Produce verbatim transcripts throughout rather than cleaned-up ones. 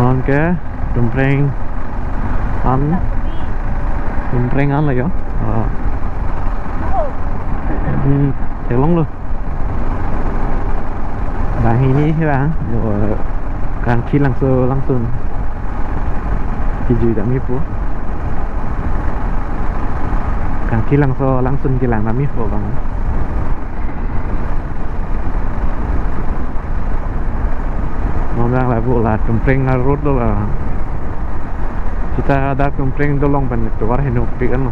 Anke Tumpreng an, Tumpreng an lo yo. Ah. Hmm, theklonglo. Banghini he bang, yo, Kangki Langso Langsun. Kijui damji pu. Kangki Langso Langsun kelang damji pu bang. Non bang lapu la Tumpreng a road lo la. Seta dak Tumpreng dolong pen tovar henopik anlo.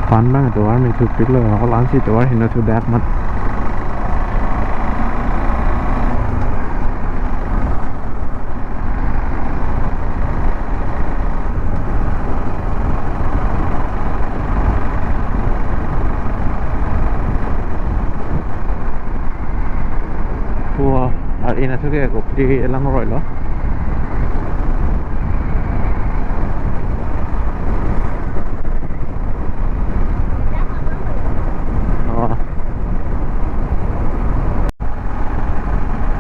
Pan bang tovar me thupiklo, hol ansi tovar heno thudak mat. Pu, ar-e natthu ke kopili lang roi lo. Oh.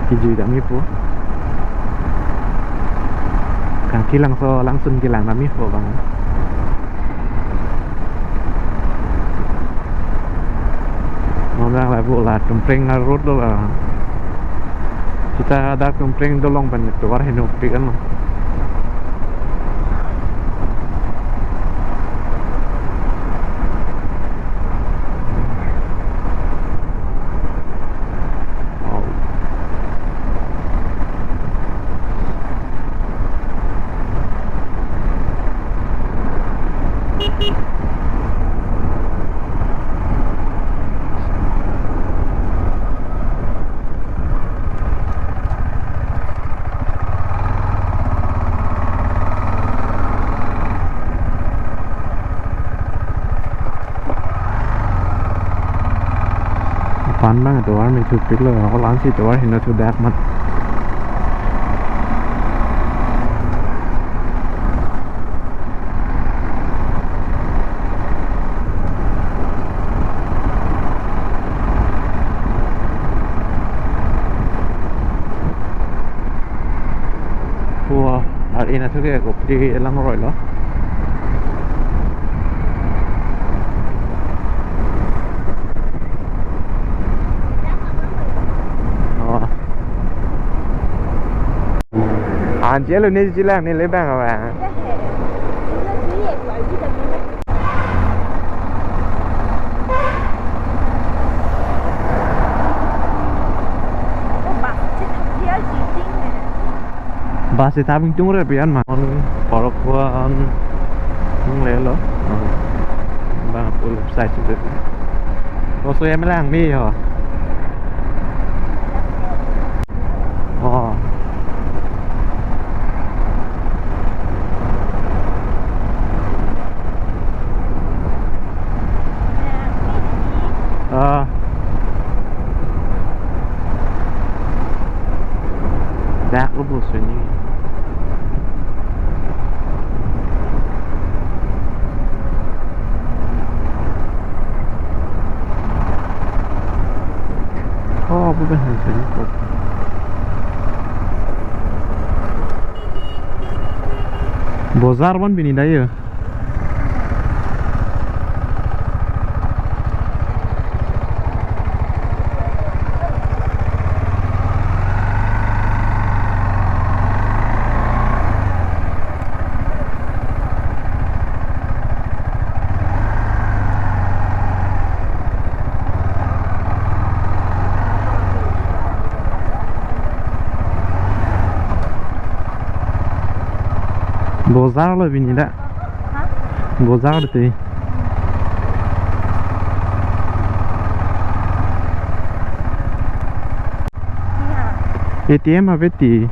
Kijui damji pu. Kangki Langso Langsun kelang damji pu bang. Non bang lapu la Tumpreng a road lo la. Seta dak Tumpreng dolong pen tovar henopik anlo. Pan bang tovar me thupiklo, hol ansi tovar heno thudak mat. Pu, ar-e natthu ke kopili lang roi lo. Oh. Anjelo ni jilang ni lebang apa? Bus si ta bingtung re pian ma. On porok wan nung lelo. Bang pul sai sudah. Koso ya melang mi ho. Oh. Ah. Dak lo bus ini. Oh, apa bahasa ini? Bozar wan pini dah ya. Bozar lo pini dak. Ha? Bozar te. Paytm ave ti.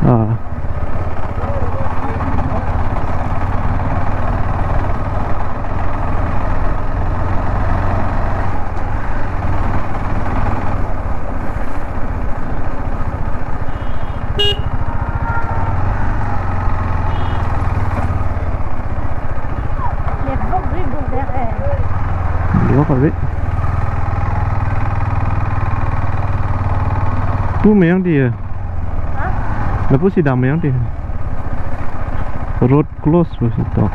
Ah. Network ri do de ke. Network ri. Pu meyang di ya? Hah? Lapu si dam meyang di. Road close pusi tok.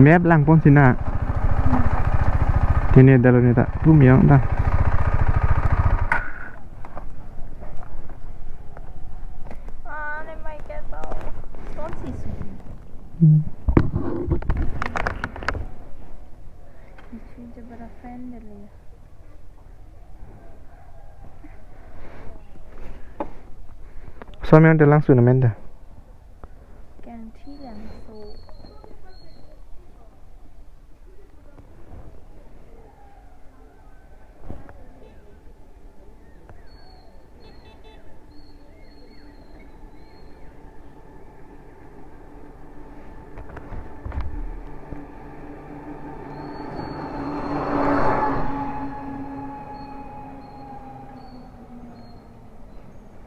Map langpon sina. Tini dalo ni ta. Pu meyang ta. Ah, ne mai ke to. Ton si su. Hmm. Isi je bara fan de le. Laso amen ta langsun amen ta. Kangthi langso.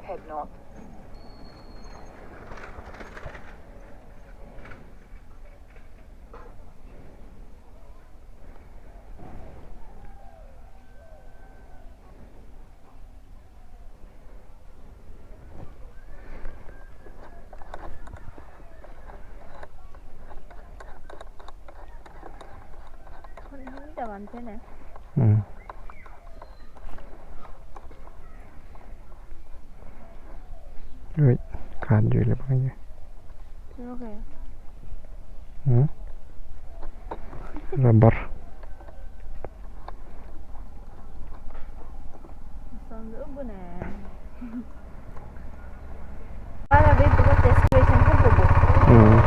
Head north. Hon hon ta van te ne. Hmm. Ui, khan jui le bang ye. Oke. Hmm? Rubber. Asam do bu ne. Para be buka destination ko bubu. Hmm.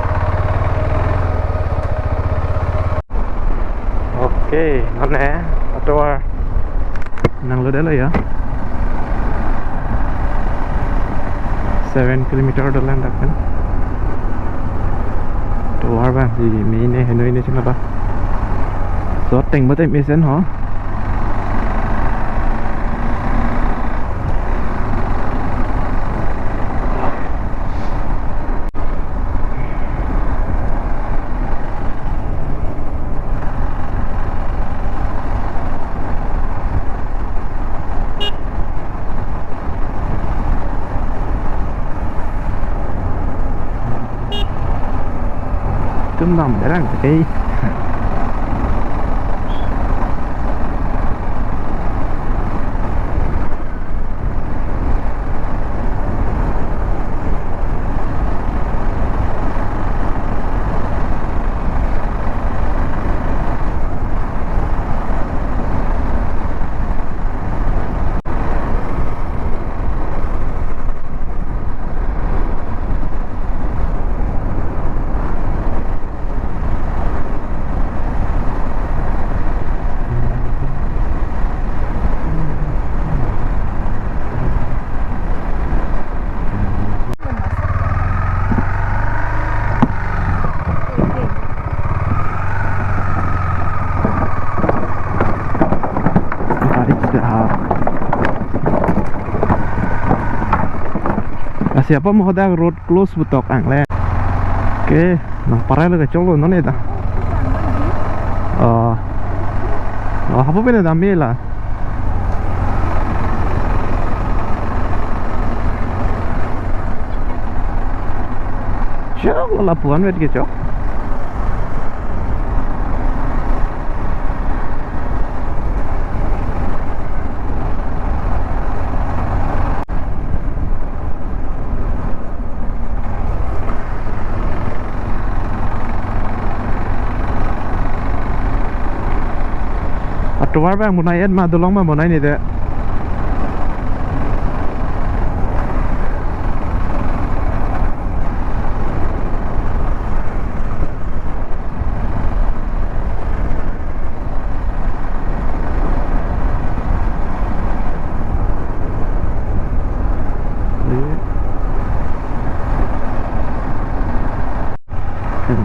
Okay, mane atovar nanglo delo ya. Seven kilometer dolang dak kan. Tovar ba si mei ne henoi ne china ba. So teng ba tem isen ho. Tum dam derang ke. Siapa mau dak road close betok angle. Oke, nang parai lo kechok lo non eta. Oh. Oh, apa pena dam la. Siapa lo lapuan wet kechok. Atovar abang bonai-et ma, dolong ma bonai-et de.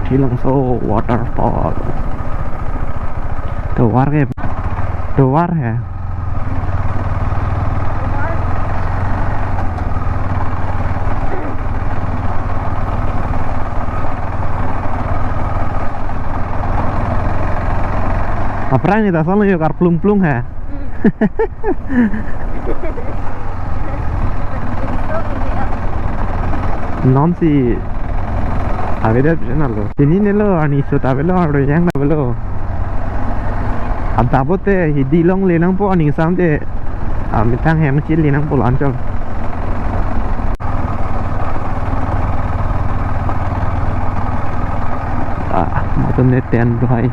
Thilongso waterfall. Tovar ke, tovar he. Aphrang ni ta solo yo kar plung plung he. Non si avedet channel lo. Sini ne lo, arni sut avelo, arlo yang avelo. Adap te hidi longle nangpo, aning sam te, ah, methang hem chili nangpo lanchon. Ah, matun ne ten dohai.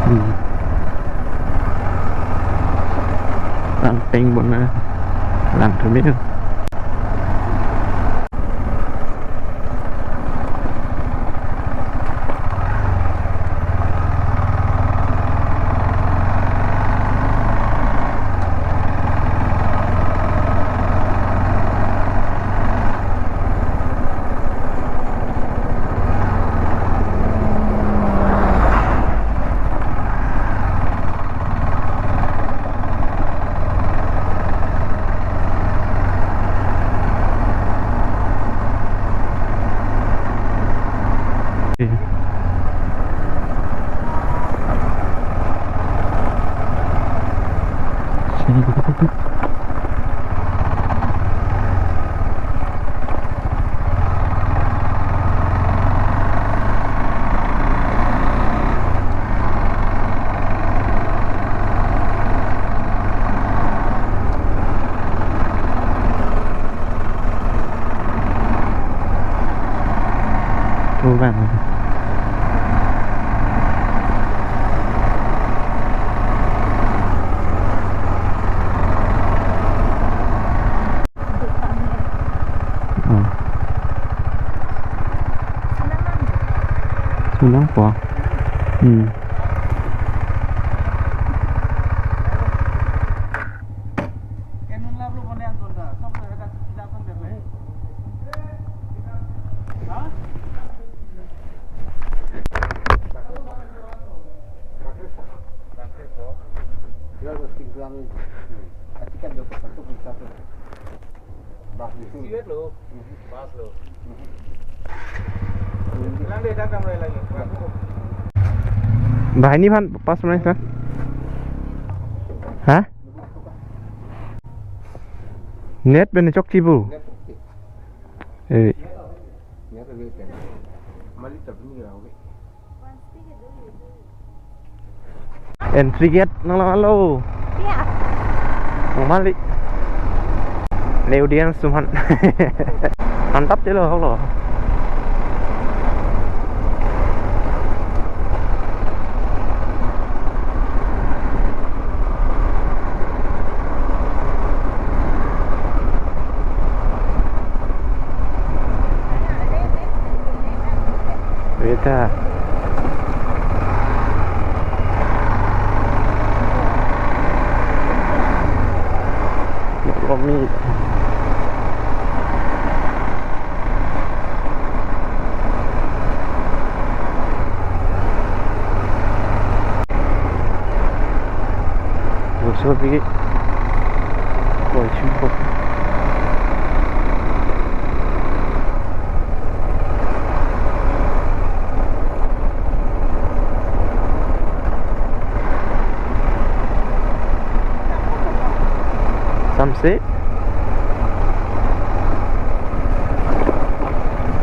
Hmm. Lang peng bon na. Lang thumir. Tuh, Bang. Hmm. Sunang po. Hmm. Bahini aphan pas nai, sir. Ha? Net pen chokche pu. Eh. Entry gate nang lang lo. Iya. Nang mali. Ne audience atum aphan. Mantap je lo, lo. Beta. Romi. Sobi koi chupo. Samse.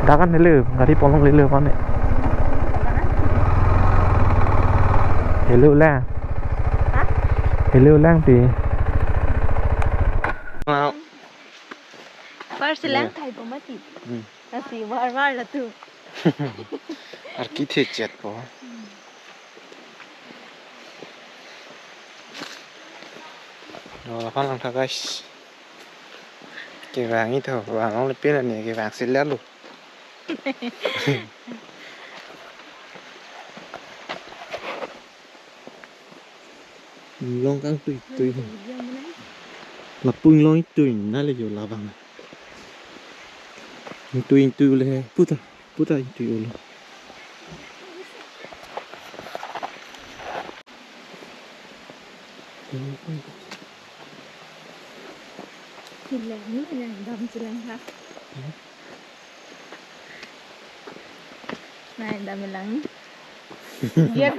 Dakan helo, gari polong lelo mane. Helo la. Ha? Helo lang ti. Wow. Par silang Ya. Thai po mati. Hmm. Nasi war war la tu. Arki the chet po. Oh, laphan langtha guys. Kevang itho, vang longle pin ani kevang si lalo. Inglong kangtuitui. Lapu inglong itui nale jo labang. Itui itui le puta, puta itui ulo. Hilang ni hilang dam hilang ha. Hmm. Nai dam hilang. Biar.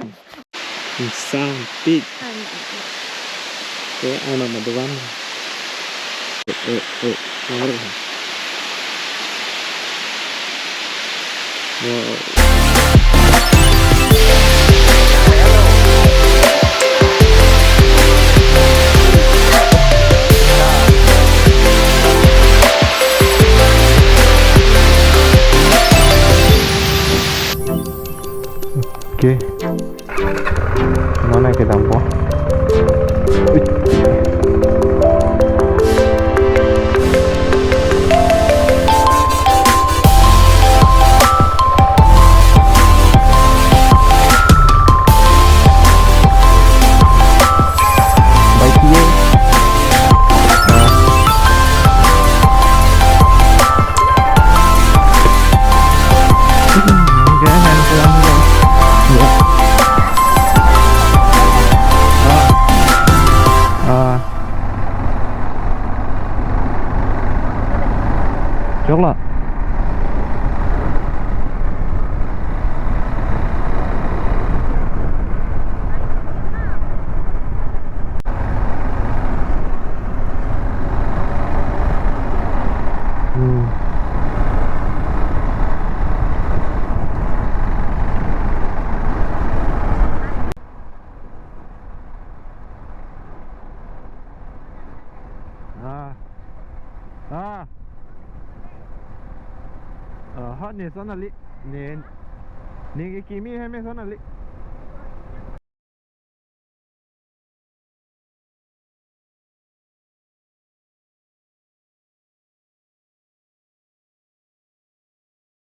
Insang pit. Ano? Ke ano maduan. Eh, eh, eh, nomor. Wow. Oke. Mana kedampo? Ui. Baik, iya. Nah. Jangan pulang, pulang. Ya. Ah. Ah. Choklo. Hmm. Ah. Ah. Ah, ha, ne son ali. Ne, ne ke kimi he me son ali.